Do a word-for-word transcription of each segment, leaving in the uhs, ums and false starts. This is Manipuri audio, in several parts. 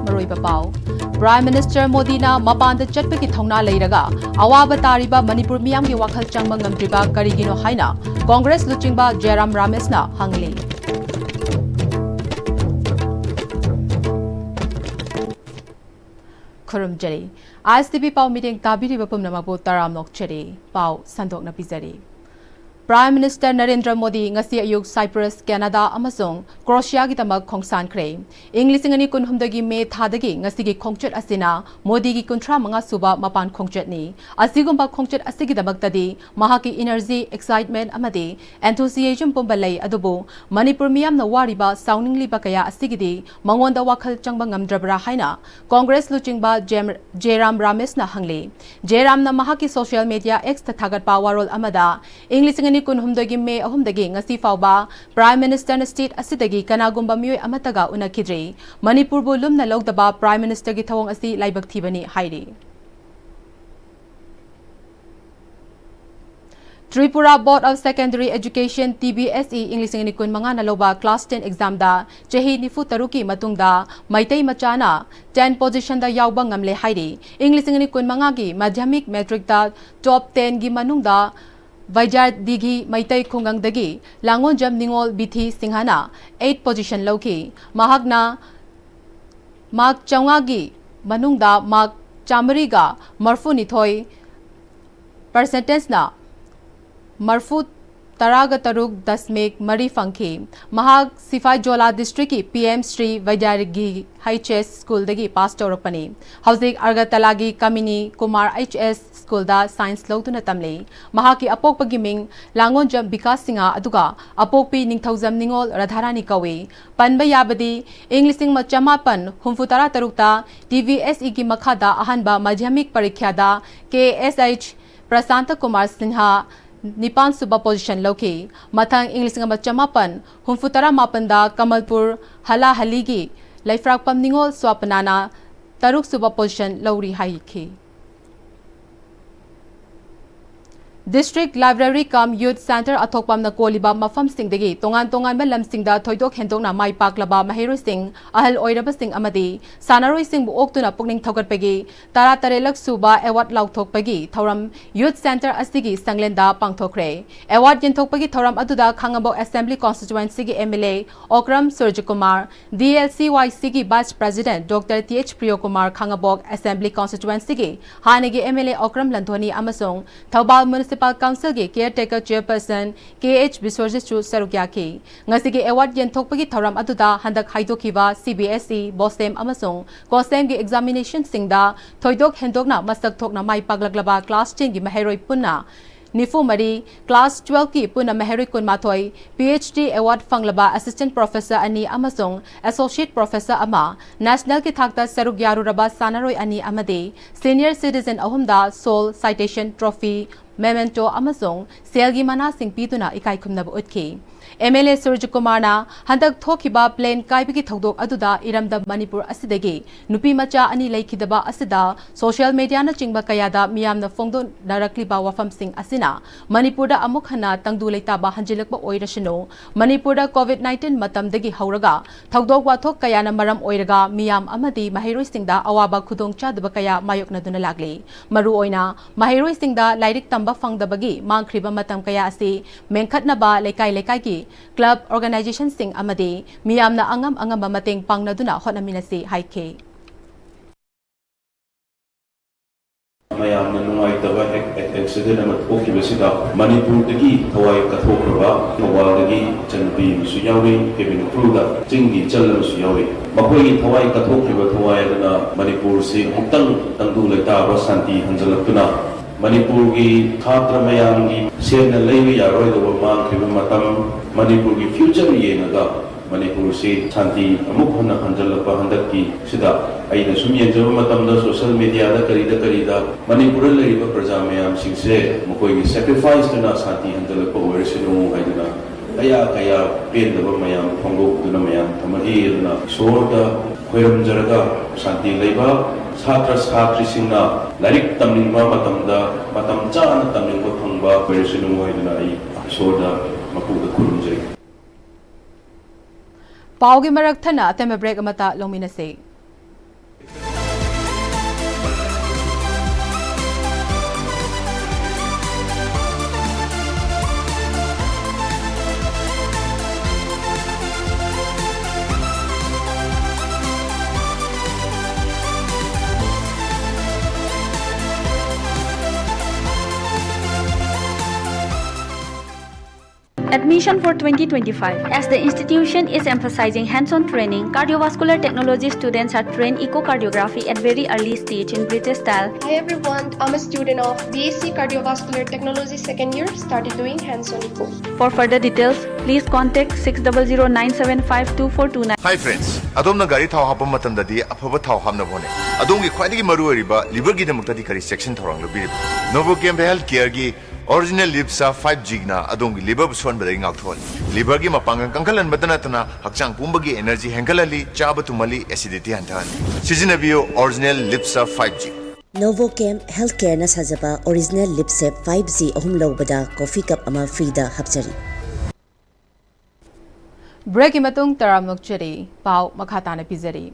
ꯃꯔꯨꯑꯣꯏꯕ ꯄꯥꯎ꯫ Prime Minister ꯃꯣꯗꯤꯅ ꯃꯄꯥꯟꯗ ꯆꯠꯄꯒꯤ ꯊꯧꯅꯥ ꯂꯩꯔꯒ ꯑꯋꯥꯕ ꯇꯥꯔꯤꯕ ꯃꯅꯤꯄꯨꯔ ꯃꯤꯌꯥꯝꯒꯤ ꯋꯥꯈꯜ ꯆꯪꯕ ꯉꯝꯗ꯭ꯔꯤꯕ ꯀꯔꯤꯒꯤꯅꯣ ꯍꯥꯏꯅ ꯀꯣꯡꯒ꯭ꯔꯦꯁ ꯂꯨꯆꯤꯡꯕ ꯖꯌꯔꯥꯝ ꯔꯥꯃꯦꯁꯅ ꯍꯪꯂꯤ꯫ ꯈꯨꯔꯨꯝꯖꯔꯤ꯫ ꯑꯥꯏ ꯑꯦꯁ ꯇꯤ ꯚꯤ ꯄꯥꯎ ꯃꯤꯠꯌꯦꯡ ꯇꯥꯕꯤꯔꯤꯕ ꯄꯨꯝꯅꯃꯛꯄꯨ ꯇꯔꯥꯝꯅ ꯑꯣꯛꯆꯔꯤ꯫ ꯄꯥꯎ ꯁꯟꯗꯣꯛꯅ ꯄꯤꯖꯔꯤ꯫ Prime Minister ꯅꯔꯦꯟꯗ꯭ꯔ ꯃꯣꯗꯤ ꯉꯁꯤ ꯑꯌꯨꯛ ꯁꯥꯏꯄ꯭ꯔꯁ, ꯀꯦꯅꯥꯗꯥ ꯑꯃꯁꯨꯡ ꯀ꯭ꯔꯣꯁꯤꯌꯥꯒꯤꯗꯃꯛ ꯈꯣꯡꯁꯥꯟꯈ꯭ꯔꯦ꯫ ꯏꯪ ꯂꯤꯁꯤꯡ ꯑꯅꯤ ꯀꯨꯟꯍꯨꯝꯗꯣꯏꯒꯤ ꯃꯦ ꯊꯥꯗꯒꯤ ꯉꯁꯤꯒꯤ ꯈꯣꯡꯆꯠ ꯑꯁꯤꯅ ꯃꯣꯗꯤꯒꯤ ꯀꯨꯟꯊ꯭ꯔꯥ ꯃꯉꯥ ꯁꯨꯕ ꯃꯄꯥꯟ ꯈꯣꯡꯆꯠꯅꯤ꯫ ꯑꯁꯤꯒꯨꯝꯕ ꯈꯣꯡꯆꯠ ꯑꯁꯤꯒꯤꯗꯃꯛꯇꯗꯤ ꯃꯍꯥꯛꯀꯤ energy, excitement ꯑꯃꯗꯤ enthusiasm ꯄꯨꯝꯕ ꯂꯩ, ꯑꯗꯨꯕꯨ ꯃꯅꯤꯄꯨꯔ ꯃꯤꯌꯥꯝꯅ ꯋꯥꯔꯤꯕ, ꯁꯥꯎꯅꯤꯡꯂꯤꯕ ꯀꯌꯥ ꯑꯁꯤꯒꯤꯗꯤ ꯃꯉꯣꯟꯗ ꯋꯥꯈꯜ ꯆꯪꯕ ꯉꯝꯗ꯭ꯔꯕ꯭ꯔꯥ ꯍꯥꯏꯅ ꯀꯣꯡꯒ꯭ꯔꯦꯁ ꯂꯨꯆꯤꯡꯕ ꯖꯦꯝ-, ꯖꯦꯔꯥꯝ ꯔꯥꯃꯦꯁꯅ ꯍꯪꯂꯤ꯫ ꯖꯦꯔꯥꯝꯅ ꯃꯍꯥꯛꯀꯤ social media X ꯇ ꯊꯥꯒꯠꯄ ꯋꯥꯔꯣꯜ ꯑꯃꯗ, ꯏꯪ ꯂꯤꯁꯤꯡ ꯑꯅꯤ ꯀꯨꯟꯍꯨꯝꯗꯣꯏꯒꯤ ꯃꯦ ꯑꯍꯨꯝꯗꯒꯤ ꯉꯁꯤ ꯐꯥꯎꯕ Prime Minister ꯅ state ꯑꯁꯤꯗꯒꯤ ꯀꯅꯥꯒꯨꯝꯕ ꯃꯤꯑꯣꯏ ꯑꯃꯠꯇꯒ ꯎꯅꯈꯤꯗ꯭ꯔꯤ꯫ ꯃꯅꯤꯄꯨꯔꯕꯨ ꯂꯨꯝꯅ ꯂꯧꯗꯕ Prime Minister ꯒꯤ ꯊꯧꯑꯣꯡ ꯑꯁꯤ ꯂꯥꯏꯕꯛ ꯊꯤꯕꯅꯤ ꯍꯥꯏꯔꯤ꯫ Tripura Board of Secondary Education, T B S E, ꯏꯪ ꯂꯤꯁꯤꯡ ꯑꯅꯤ ꯀꯨꯟꯃꯉꯥꯅ ꯂꯧꯕ class ten exam ꯗ ꯆꯍꯤ ꯅꯤꯐꯨ ꯇꯔꯨꯛꯀꯤ ꯃꯇꯨꯡꯗ ꯃꯩꯇꯩ ꯃꯆꯥꯅ ten position ꯗ ꯌꯥꯎꯕ ꯉꯝꯂꯦ ꯍꯥꯏꯔꯤ꯫ ꯏꯪ ꯂꯤꯁꯤꯡ ꯑꯅꯤ ꯀꯨꯟꯃꯉꯥꯒꯤ madhyamik, matric ꯇ top ten ꯒꯤ ꯃꯅꯨꯡꯗ ꯕꯩꯖꯥꯔꯗꯤꯒꯤ ꯃꯩꯇꯩ ꯈꯨꯡꯒꯪꯗꯒꯤ ꯂꯥꯡꯒꯣꯟꯖꯝ ꯅꯤꯉꯣꯜ ꯕꯤꯊꯤ ꯁꯤꯡꯍꯅ eight position ꯂꯧꯈꯤ꯫ ꯃꯍꯥꯛꯅ mark ꯆꯥꯝꯃꯉꯥꯒꯤ ꯃꯅꯨꯡꯗ mark ꯆꯥꯃꯔꯤꯒ ꯃꯔꯐꯨꯅꯤꯊꯣꯏ, percentage ꯅ ꯃꯔꯐꯨ ꯇꯔꯥꯒ ꯇꯔꯨꯛ ꯗꯁꯃꯤꯛ ꯃꯔꯤ ꯐꯪꯈꯤ꯫ ꯃꯍꯥꯛ ꯁꯤꯐꯥꯏꯖꯣꯂꯥ district ꯀꯤ P M Sri Vaidyarangi H S school ꯗꯒꯤ pass ꯇꯧꯔꯛꯄꯅꯤ꯫ ꯍꯧꯖꯤꯛ ꯑꯒꯔꯇꯂꯥꯒꯤ ꯀꯃꯤꯅꯤ ꯀꯨꯃꯥꯔ H S school ꯗ science ꯂꯧꯗꯨꯅ ꯇꯝꯂꯤ꯫ ꯃꯍꯥꯛꯀꯤ ꯑꯄꯣꯛꯄꯒꯤ ꯃꯤꯡ ꯂꯥꯡꯒꯣꯟꯖꯝ ꯕꯤꯀꯥꯁ ꯁꯤꯡꯍ ꯑꯗꯨꯒ ꯑꯄꯣꯛꯄꯤ ꯅꯤꯡꯊꯧꯖꯝ ꯅꯤꯉꯣꯜ ꯔꯥꯙꯥꯔꯥꯅꯤ ꯀꯧꯏ꯫ ꯄꯟꯕ ꯌꯥꯕꯗꯤ, ꯏꯪ ꯂꯤꯁꯤꯡ ꯑꯃ ꯆꯥꯃꯥꯄꯟ ꯍꯨꯝꯐꯨ ꯇꯔꯥ ꯇꯔꯨꯛꯇ T V S E ꯒꯤ ꯃꯈꯥꯗ ꯑꯍꯥꯟꯕ madhyamik ꯄꯔꯤꯈ꯭ꯌꯥꯗ K S H Prasanta Kumar Sinha ꯅꯤꯄꯥꯟ ꯁꯨꯕ position ꯂꯧꯈꯤ꯫ ꯃꯊꯪ ꯏꯪ ꯂꯤꯁꯤꯡ ꯑꯃ ꯆꯥꯃꯥꯄꯟ ꯍꯨꯝꯐꯨ ꯇꯔꯥ ꯃꯥꯄꯟꯗ ꯀꯃꯜꯄꯨꯔ ꯍꯂꯥꯍꯂꯤꯒꯤ ꯂꯩꯐ꯭ꯔꯥꯛꯄꯝ ꯅꯤꯉꯣꯜ ꯁ꯭ꯋꯥꯄꯅꯥꯅ ꯇꯔꯨꯛ ꯁꯨꯕ position ꯂꯧꯔꯤ ꯍꯥꯏꯈꯤ꯫ District Library cum Youth Center ꯑꯊꯣꯛꯄꯝꯅ ꯀꯣꯜꯂꯤꯕ ꯃꯐꯝꯁꯤꯡꯗꯒꯤ ꯇꯣꯉꯥꯟ ꯇꯣꯉꯥꯟꯕ ꯂꯝꯁꯤꯡꯗ ꯊꯣꯏꯗꯣꯛ ꯍꯦꯟꯗꯣꯛꯅ ꯃꯥꯏ ꯄꯥꯛꯂꯕ ꯃꯍꯩꯔꯣꯏꯁꯤꯡ, ꯑꯍꯜ ꯑꯣꯏꯔꯕꯁꯤꯡ ꯑꯃꯗꯤ ꯁꯥꯟꯅꯔꯣꯏꯁꯤꯡꯕꯨ ꯑꯣꯛꯇꯨꯅ ꯄꯨꯛꯅꯤꯡ ꯊꯧꯒꯠꯄꯒꯤ ꯇꯔꯥꯇꯔꯦꯠꯂꯛ ꯁꯨꯕ award ꯂꯥꯎꯊꯣꯛꯄꯒꯤ ꯊꯧꯔꯝ Youth Center ꯑꯁꯤꯒꯤ ꯁꯪꯂꯦꯟꯗ ꯄꯥꯡꯊꯣꯛꯈ꯭ꯔꯦ꯫ Award ꯌꯦꯟꯊꯣꯛꯄꯒꯤ ꯊꯧꯔꯝ ꯑꯗꯨꯗ ꯈꯥꯉꯕꯣꯛ Assembly Constituencyꯒꯤ M L A Okram ꯁꯨꯔꯖꯀꯨꯃꯥꯔ, D L C Y Cꯒꯤ Vice President Doctor T H Priyokumar, Khangabok Assembly Constituencyꯒꯤ ꯍꯥꯟꯅꯒꯤ M L A ꯑꯣꯀ꯭ꯔꯝ ꯂꯟꯊꯣꯅꯤ ꯑꯃꯁꯨꯡ Thoubal Municipal Councilꯒꯤ Caretaker Chairperson K H ꯕꯤꯁ꯭ꯋꯖꯤꯠꯁꯨ ꯁꯔꯨꯛ ꯌꯥꯈꯤ꯫ ꯉꯁꯤꯒꯤ award ꯌꯦꯟꯊꯣꯛꯄꯒꯤ ꯊꯧꯔꯝ ꯑꯗꯨꯗ ꯍꯟꯗꯛ ꯍꯥꯏꯗꯣꯛꯈꯤꯕ C B S E, BOSEM ꯑꯃꯁꯨꯡ COSEMꯒꯤ examinationꯁꯤꯡꯗ ꯊꯣꯏꯗꯣꯛ ꯍꯦꯟꯗꯣꯛꯅ ꯃꯁꯛ ꯊꯣꯛꯅ ꯃꯥꯏ ꯄꯥꯛꯂꯛꯂꯕ class tenꯒꯤ ꯃꯍꯩꯔꯣꯏ ꯄꯨꯟꯅ ꯅꯤꯐꯨ ꯃꯔꯤ, class twelveꯀꯤ ꯄꯨꯟꯅ ꯃꯍꯩꯔꯣꯏ ꯀꯨꯟꯃꯥꯊꯣꯏ, P H D award ꯐꯪꯂꯕ assistant professor ꯑꯅꯤ ꯑꯃꯁꯨꯡ associate professor ꯑꯃ, nationalꯒꯤ ꯊꯥꯛꯇ ꯁꯔꯨꯛ ꯌꯥꯔꯨꯔꯕ ꯁꯥꯟꯅꯔꯣꯏ ꯑꯅꯤ ꯑꯃꯗꯤ senior citizen ꯑꯍꯨꯝꯗ shawl, citation, trophy, memento ꯑꯃꯁꯨꯡ ꯁꯦꯜꯒꯤ ꯃꯅꯥꯁꯤꯡ ꯄꯤꯗꯨꯅ ꯏꯀꯥꯏ ꯈꯨꯝꯅꯕ ꯎꯠꯈꯤ꯫ M L A ꯁꯨꯔꯖꯀꯨꯃꯥꯔꯅ ꯍꯟꯗꯛ ꯊꯣꯛꯈꯤꯕ plane ꯀꯥꯏꯕꯒꯤ ꯊꯧꯗꯣꯛ ꯑꯗꯨꯗ ꯏꯔꯝꯗꯝ ꯃꯅꯤꯄꯨꯔ ꯑꯁꯤꯗꯒꯤ ꯅꯨꯄꯤ ꯃꯆꯥ ꯑꯅꯤ ꯂꯩꯈꯤꯗꯕ ꯑꯁꯤꯗ social mediaꯅꯆꯤꯡꯕ ꯀꯌꯥꯗ ꯃꯤꯌꯥꯝꯅ ꯐꯣꯡꯗꯣꯛꯅꯔꯛꯂꯤꯕ ꯋꯥꯐꯝꯁꯤꯡ ꯑꯁꯤꯅ ꯃꯅꯤꯄꯨꯔꯗ ꯑꯃꯨꯛ ꯍꯟꯅ ꯇꯪꯗꯨ ꯂꯩꯇꯥꯕ ꯍꯟꯖꯤꯜꯂꯛꯄ ꯑꯣꯏꯔꯁꯅꯨ, ꯃꯅꯤꯄꯨꯔꯗ COVID nineteen ꯃꯇꯝꯗꯒꯤ ꯍꯧꯔꯒ ꯊꯧꯗꯣꯛ ꯋꯥꯊꯣꯛ ꯀꯌꯥꯅ ꯃꯔꯝ ꯑꯣꯏꯔꯒ ꯃꯤꯌꯥꯝ ꯑꯃꯗꯤ ꯃꯍꯩꯔꯣꯏꯁꯤꯡꯗ ꯑꯋꯥꯕ ꯈꯨꯗꯣꯡꯆꯥꯗꯕ ꯀꯌꯥ ꯃꯥꯌꯣꯛꯅꯗꯨꯅ ꯂꯥꯛꯂꯤ꯫ ꯃꯔꯨꯑꯣꯏꯅ ꯃꯍꯩꯔꯣꯏꯁꯤꯡꯗ ꯂꯥꯏꯔꯤꯛ ꯇꯝꯕ ꯐꯪꯗꯕꯒꯤ ꯃꯥꯡꯈ꯭ꯔꯤꯕ ꯃꯇꯝ ꯀꯌꯥ ꯑꯁꯤ ꯃꯦꯟꯈꯠꯅꯕ ꯂꯩꯀꯥꯏ ꯂꯩꯀꯥꯏꯒꯤ club organizationꯁꯤꯡ ꯑꯃꯗꯤ ꯃꯤꯌꯥꯝꯅ ꯑꯉꯝ ꯑꯉꯝꯕ ꯃꯇꯦꯡ ꯄꯥꯡꯅꯗꯨꯅ ꯍꯣꯠꯅꯃꯤꯟꯅꯁꯤ ꯍꯥꯏꯈꯤ꯫ ꯃꯌꯥꯝꯅ ꯅꯨꯡꯉꯥꯏꯇꯕ ꯑꯦꯛ-, ꯑꯦꯛ-, accident ꯑꯃ ꯊꯣꯛꯈꯤꯕꯁꯤꯗ ꯃꯅꯤꯄꯨꯔꯗꯒꯤ ꯊꯋꯥꯏ ꯀꯠꯊꯣꯛꯈ꯭ꯔꯕ ꯊꯧꯕꯥꯜꯗꯒꯤ ꯏꯆꯟꯅꯨꯄꯤ ꯑꯃꯁꯨ ꯌꯥꯎꯔꯤ, cabin crewꯗ ꯆꯤꯡꯒꯤ ꯏꯆꯜ ꯑꯃꯁꯨ ꯌꯥꯎꯔꯤ꯫ ꯃꯈꯣꯏꯒꯤ ꯊꯋꯥꯏ ꯀꯠꯊꯣꯛꯈꯤꯕ ꯊꯋꯥꯏ ꯑꯗꯨꯅ ꯃꯅꯤꯄꯨꯔꯁꯤ ꯑꯃꯨꯛꯇꯪ ꯇꯪꯗꯨ ꯂꯩꯇꯥꯕ ꯁꯥꯟꯇꯤ ꯍꯟꯖꯤꯜꯂꯛꯇꯨꯅ ꯃꯅꯤꯄꯨꯔꯒꯤ ꯁꯥꯇ꯭ꯔ ꯃꯌꯥꯝꯒꯤ ꯁꯦꯜꯅ ꯂꯩꯕ ꯌꯥꯔꯣꯏꯗꯧꯕ ꯃꯥꯡꯈ꯭ꯔꯤꯕ ꯃꯇꯝ, ꯃꯅꯤꯄꯨꯔꯒꯤ future ꯌꯦꯡꯉꯒ ꯃꯅꯤꯄꯨꯔꯁꯤ ꯁꯥꯟꯇꯤ ꯑꯃꯨꯛ ꯍꯟꯅ ꯍꯟꯖꯤꯜꯂꯛꯄ ꯍꯟꯗꯛꯀꯤ ꯁꯤꯗ ꯑꯩꯅ ꯁꯨꯝ ꯌꯦꯡꯖꯕ ꯃꯇꯝꯗ social mediaꯗ ꯀꯔꯤꯗ ꯀꯔꯤꯗ ꯃꯅꯤꯄꯨꯔꯗ ꯂꯩꯔꯤꯕ ꯄ꯭ꯔꯖꯥ ꯃꯌꯥꯝꯁꯤꯡꯁꯦ ꯃꯈꯣꯏꯒꯤ sacrificeꯇꯨꯅ ꯁꯥꯟꯇꯤ ꯍꯟꯖꯤꯜꯂꯛꯄ ꯑꯣꯏꯔꯁꯅꯨ ꯍꯥꯏꯗꯨꯅ ꯀꯌꯥ ꯀꯌꯥ ꯄꯦꯟꯗꯕ ꯃꯌꯥꯝ ꯐꯣꯡꯗꯣꯛꯇꯨꯅ ꯃꯌꯥꯝ ꯊꯝꯃꯛꯏ꯫ ꯑꯗꯨꯅ ꯏꯁꯣꯔꯗ ꯈꯣꯏꯔꯝꯖꯔꯒ ꯁꯥꯟꯇꯤ ꯂꯩꯕ, ꯁꯥꯇ꯭ꯔ ꯁꯥꯇ꯭ꯔꯤꯁꯤꯡꯅ ꯂꯥꯏꯔꯤꯛ ꯇꯝꯅꯤꯡꯕ ꯃꯇꯝꯗ ꯃꯇꯝ ꯆꯥꯅ ꯇꯝꯅꯤꯡꯕ ꯐꯪꯕ ꯑꯣꯏꯔꯁꯅꯨ ꯍꯥꯏꯗꯨꯅ ꯑꯩ ꯏꯁꯣꯔꯗ ꯃꯄꯨꯗ ꯈꯨꯔꯨꯝꯖꯔꯤ꯫ ꯄꯥꯎꯒꯤ ꯃꯔꯛ ꯊꯠꯅ ꯑꯇꯦꯟꯕ break ꯑꯃꯠꯇ ꯂꯧꯃꯤꯟꯅꯁꯤ꯫ Admission for twenty twenty-five. As the institution is emphasizing hands-on training, cardiovascular technology students are trained echocardiography at very early stage in British style. Hi everyone, I'm a student of B S C Cardiovascular Technology second year, started doing hands-on echo. For further details, please contact six double zero nine seven five two four two nine. Hi friends, ꯑꯗꯣꯝꯅ ꯒꯥꯔꯤ ꯊꯥꯎ ꯍꯥꯞꯄ ꯃꯇꯝꯗꯗꯤ ꯑꯐꯕ ꯊꯥꯎ ꯍꯥꯞꯅꯕ ꯍꯣꯠꯅꯩ꯫ ꯑꯗꯣꯝꯒꯤ ꯈ꯭ꯋꯥꯏꯗꯒꯤ ꯃꯔꯨꯑꯣꯏꯔꯤꯕ liverꯒꯤꯗꯃꯛꯇꯗꯤ ꯀꯔꯤ ꯆꯦꯛꯁꯤꯟ ꯊꯧꯔꯥꯡ ꯂꯧꯕꯤꯔꯤꯕꯒꯦ? Novochem Health Careꯒꯤ Original Lipsa five Gꯅ ꯑꯗꯣꯝꯒꯤ liver ꯁꯣꯟꯕꯗꯒꯤ ꯉꯥꯛꯊꯣꯛꯍꯜꯂꯤ꯫ Liverꯒꯤ ꯃꯄꯥꯡꯒꯜ ꯀꯟꯈꯠꯍꯟꯕꯇ ꯅꯠꯇꯅ ꯍꯛꯆꯥꯡ ꯄꯨꯝꯕꯒꯤ energy ꯍꯦꯟꯒꯠꯍꯜꯂꯤ, ꯆꯥꯕ ꯇꯨꯝꯍꯜꯂꯤ, acidity ꯍꯟꯊꯍꯜꯂꯤ꯫ ꯁꯤꯖꯤꯟꯅꯕꯤꯌꯨ Original Lipsa five G꯫ Novochem Health Careꯅ ꯁꯥꯖꯕ Original Lipsa five G ꯑꯍꯨꯝ ꯂꯧꯕꯗ coffee cup ꯑꯃ freeꯗ ꯍꯥꯞꯆꯔꯤ꯫ Breakꯀꯤ ꯃꯇꯨꯡ ꯇꯔꯥꯃꯨꯛ ꯆꯦꯔꯤ ꯄꯥꯎ ꯃꯈꯥ ꯇꯥꯅ ꯄꯤꯖꯔꯤ꯫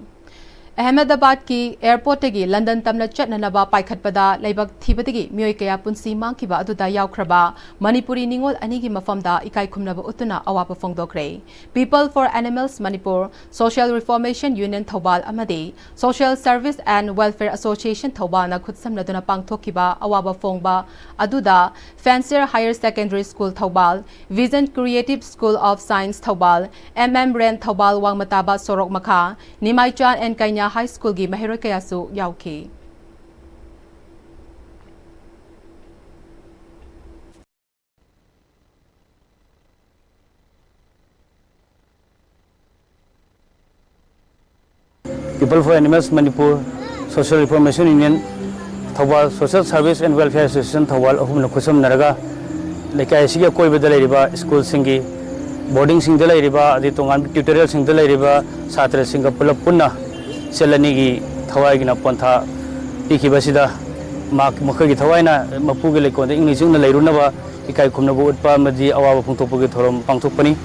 ꯑꯍꯃꯦꯗꯕꯥꯗꯀꯤ airportꯇꯒꯤ ꯂꯟꯗꯟ ꯇꯝꯅ ꯆꯠꯅꯅꯕ ꯄꯥꯏꯈꯠꯄꯗ ꯂꯩꯕꯥꯛ ꯊꯤꯕꯗꯒꯤ ꯃꯤꯑꯣꯏ ꯀꯌꯥ ꯄꯨꯟꯁꯤ ꯃꯥꯡꯈꯤꯕ ꯑꯗꯨꯗ ꯌꯥꯎꯈ꯭ꯔꯕ ꯃꯅꯤꯄꯨꯔꯤ ꯅꯤꯉꯣꯜ ꯑꯅꯤꯒꯤ ꯃꯐꯝꯗ ꯏꯀꯥꯏ ꯈꯨꯝꯅꯕ ꯎꯠꯇꯨꯅ ꯑꯋꯥꯕ ꯐꯣꯡꯗꯣꯛꯈ꯭ꯔꯦ꯫ People for Animals Manipur, Social Reformation Union Thoubal ꯑꯃꯗꯤ Social Service and Welfare Association ꯊꯧꯕꯥꯜꯅ ꯈꯨꯠꯁꯝꯅꯗꯨꯅ ꯄꯥꯡꯊꯣꯛꯈꯤꯕ ꯑꯋꯥꯕ ꯐꯣꯡꯕ ꯑꯗꯨꯗ Fancier Higher Secondary School Thoubal, Vision Creative School of Science Thoubal, M M Ren Thoubal ꯋꯥꯡꯃ ꯇꯥꯕ ꯁꯣꯔꯣꯛ ꯃꯈꯥ, ꯅꯤꯃꯥꯏꯆꯥꯟ and ꯀꯩꯅ꯭ꯌꯥ High Schoolꯒꯤ ꯃꯍꯩꯔꯣꯏ ꯀꯌꯥꯁꯨ ꯌꯥꯎꯈꯤ꯫ People for Animals Manipur, Social Reformation Union, Thoubal Social Service and Welfare Association Thoubal ꯑꯍꯨꯝꯅ ꯈꯨꯠꯁꯝꯅꯔꯒ ꯂꯩꯀꯥꯏ ꯑꯁꯤꯒꯤ ꯑꯀꯣꯏꯕꯗ ꯂꯩꯔꯤꯕ ꯁ꯭ꯀꯨꯜꯁꯤꯡꯒꯤ ꯕꯣꯔꯗꯤꯡꯁꯤꯡꯗ ꯂꯩꯔꯤꯕ ꯑꯗꯩ ꯇꯣꯉꯥꯟꯕ ꯇ꯭ꯌꯨꯇꯣꯔꯤꯌꯦꯜꯁꯤꯡꯗ ꯂꯩꯔꯤꯕ ꯁꯥꯇ꯭ꯔꯁꯤꯡꯒ ꯄꯨꯂꯞ ꯄꯨꯟꯅ ꯏꯆꯜ ꯑꯅꯤꯒꯤ ꯊꯋꯥꯏꯒꯤꯅ ꯄꯣꯟꯊꯥ ꯄꯤꯈꯤꯕꯁꯤꯗ ꯃꯍꯥꯛ, ꯃꯈꯣꯏꯒꯤ ꯊꯋꯥꯏꯅ ꯃꯄꯨꯒꯤ ꯂꯩꯀꯣꯜꯗ ꯏꯪꯅ ꯆꯤꯛꯅ ꯂꯩꯔꯨꯅꯕ ꯏꯀꯥꯏ ꯈꯨꯝꯅꯕ ꯎꯠꯄ ꯑꯃꯗꯤ ꯑꯋꯥꯕ ꯐꯣꯡꯗꯣꯛꯄꯒꯤ ꯊꯧꯔꯝ ꯄꯥꯡꯊꯣꯛꯄꯅꯤ꯫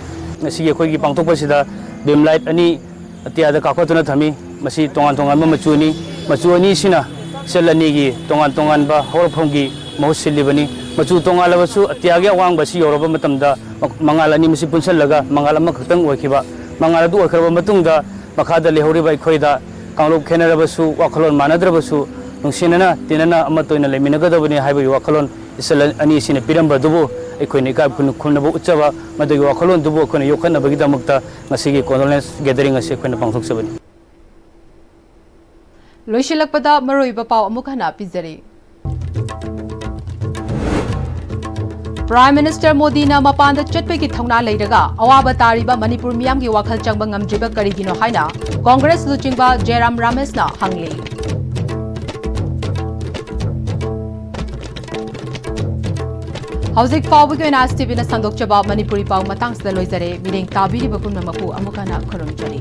ꯉꯁꯤꯒꯤ ꯑꯩꯈꯣꯏꯒꯤ ꯄꯥꯡꯊꯣꯛꯄꯁꯤꯗ ꯕꯤꯝ ꯂꯥꯏꯠ ꯑꯅꯤ ꯑꯇꯤꯌꯥꯗ ꯀꯥꯞꯈꯠꯇꯨꯅ ꯊꯝꯃꯤ꯫ ꯃꯁꯤ ꯇꯣꯉꯥꯟ ꯇꯣꯉꯥꯟꯕ ꯃꯆꯨꯅꯤ꯫ ꯃꯆꯨ ꯑꯅꯤꯁꯤꯅ ꯏꯆꯜ ꯑꯅꯤꯒꯤ ꯇꯣꯉꯥꯟ ꯇꯣꯉꯥꯟꯕ ꯍꯧꯔꯛꯐꯝꯒꯤ ꯃꯍꯨꯠ ꯁꯤꯜꯂꯤꯕꯅꯤ꯫ ꯃꯆꯨ ꯇꯣꯉꯥꯜꯂꯕꯁꯨ ꯑꯇꯤꯌꯥꯒꯤ ꯑꯋꯥꯡꯕ ꯑꯁꯤ ꯌꯧꯔꯕ ꯃꯇꯝꯗ ꯃꯉꯥꯜ ꯑꯅꯤ ꯃꯁꯤ ꯄꯨꯟꯁꯤꯜꯂꯒ ꯃꯉꯥꯜ ꯑꯃꯈꯛꯇꯪ ꯑꯣꯏꯈꯤꯕ꯫ ꯃꯉꯥꯜ ꯑꯗꯨ ꯑꯣꯏꯈ꯭ꯔꯕ ꯃꯇꯨꯡꯗ ꯃꯈꯥꯗ ꯂꯩꯍꯧꯔꯤꯕ ꯑꯩꯈꯣꯏꯗ ꯀꯥꯡꯂꯨꯞ ꯈꯦꯠꯅꯔꯕꯁꯨ, ꯋꯥꯈꯜꯂꯣꯟ ꯃꯥꯟꯅꯗ꯭ꯔꯕꯁꯨ, ꯅꯨꯡꯁꯤꯅꯅ ꯇꯤꯟꯅꯅ ꯑꯃꯠꯇ ꯑꯣꯏꯅ ꯂꯩꯃꯤꯟꯅꯒꯗꯕꯅꯤ ꯍꯥꯏꯕꯒꯤ ꯋꯥꯈꯜꯂꯣꯟ ꯏꯆꯜ ꯑꯅꯤꯁꯤꯅ ꯄꯤꯔꯝꯕ ꯑꯗꯨꯕꯨ ꯑꯩꯈꯣꯏꯅ ꯏꯀꯥꯏ ꯈꯨꯝ-, ꯈꯨꯝꯅꯕ ꯎꯠꯆꯕ, ꯃꯗꯨꯒꯤ ꯋꯥꯈꯜꯂꯣꯟꯗꯨꯕꯨ ꯑꯩꯈꯣꯏꯅ ꯌꯣꯛꯈꯠꯅꯕꯒꯤꯗꯃꯛꯇ ꯉꯁꯤꯒꯤ condolence gathering ꯑꯁꯤ ꯑꯩꯈꯣꯏꯅ ꯄꯥꯡꯊꯣꯛꯆꯕꯅꯤ꯫ ꯂꯣꯏꯁꯤꯜꯂꯛꯄꯗ ꯃꯔꯨꯑꯣꯏꯕ ꯄꯥꯎ ꯑꯃꯨꯛ ꯍꯟꯅ ꯄꯤꯖꯔꯤ꯫ Prime Minister ꯃꯣꯗꯤꯅ ꯃꯄꯥꯟꯗ ꯆꯠꯄꯒꯤ ꯊꯧꯅꯥ ꯂꯩꯔꯒ ꯑꯋꯥꯕ ꯇꯥꯔꯤꯕ ꯃꯅꯤꯄꯨꯔ ꯃꯤꯌꯥꯝꯒꯤ ꯋꯥꯈꯜ ꯆꯪꯕ ꯉꯝꯗ꯭ꯔꯤꯕ ꯀꯔꯤꯒꯤꯅꯣ ꯍꯥꯏꯅ ꯀꯣꯡꯒ꯭ꯔꯦꯁ ꯂꯨꯆꯤꯡꯕ ꯖꯦꯔꯥꯝ ꯔꯥꯃꯦꯁꯅ ꯍꯪꯂꯤ꯫ ꯍꯧꯖꯤꯛ ꯐꯥꯎꯕꯒꯤ ꯑꯣꯏꯅ ꯑꯥꯏ ꯑꯦꯁ ꯇꯤ ꯚꯤꯅ ꯁꯟꯗꯣꯛꯆꯕ ꯃꯅꯤꯄꯨꯔꯤ ꯄꯥꯎ ꯃꯇꯥꯡꯁꯤꯗ ꯂꯣꯏꯖꯔꯦ꯫ ꯃꯤꯠꯌꯦꯡ ꯇꯥꯕꯤꯔꯤꯕ ꯄꯨꯝꯅꯃꯛꯄꯨ ꯑꯃꯨꯛ ꯍꯟꯅ ꯈꯨꯔꯨꯝꯖꯔꯤ꯫